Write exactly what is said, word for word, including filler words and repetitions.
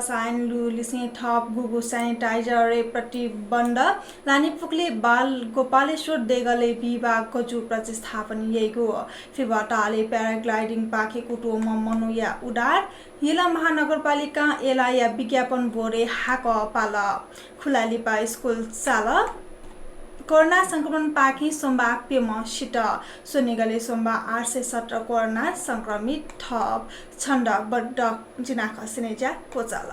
रसायन लुलिसें थप गुगु sanitizer-य् प्रतिबन्ध। लानिपुखुली बाल गोपालेश्वर देगलय् बिहिबाः गजू प्रतिस्थापन याइगु। फिबा तालय् paragliding पाखे कुतुम्ह मनूया उद्धार। यल महानगरपालिकां एलाया विज्ञापन board-य् हाकः पाल। खुला लिपा स्कुल चाल। कोरोना संक्रमण पाखें सोमबाः प्यम्ह सित। स्वनिगलय् सोमबाः आठ सय सत्र कोरोना संक्रमित थप। छन्द बडक जिनाखः सिनेज्या क्वचाल।